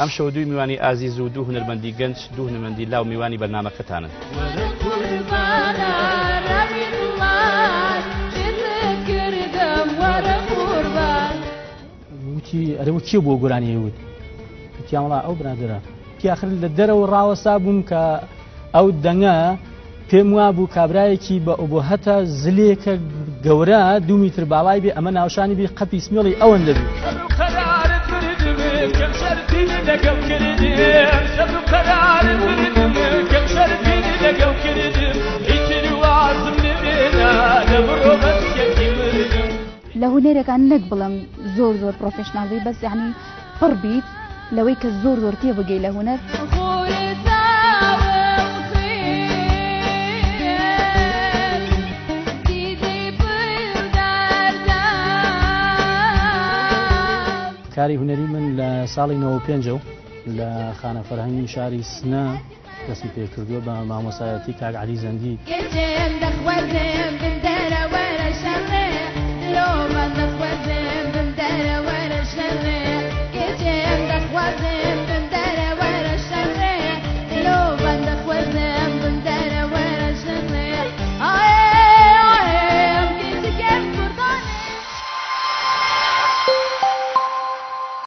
ئەمشەو دووی میوانی ئازیز و دوو هونەرمەندی گەنج، دوو هونەرمەندی لاو میوانی بەرنامەکەتانن. وتی ئەرێ کێ بووە گۆرانی وت؟ وتیان وەڵا ئەو برادەرە. وتی ئاخر لە دەرەوە ڕاوەستا بووم کە ئەو دەنگە پێم وابوو کابرایەکی بە ئۆبۆهەتە زلێکە گەورە دوو میتر باڵای بێ ئەمە ناوشانی بی قەپی سمێڵی ئەوەندە بی. لە هونەرێکا نەک بڵێم زۆر زۆر پرۆفێشناڵ بی بەس یعنی پڕ بیت لەوەی کە زۆر زۆر تێبگەی لە هونەر. کاری هونەری من لە ساڵی 95 و لە خانە فەرهەنگی شاری سنە دەستم پێکردووە بە مامۆسایەتی کاک عەلی زەندی.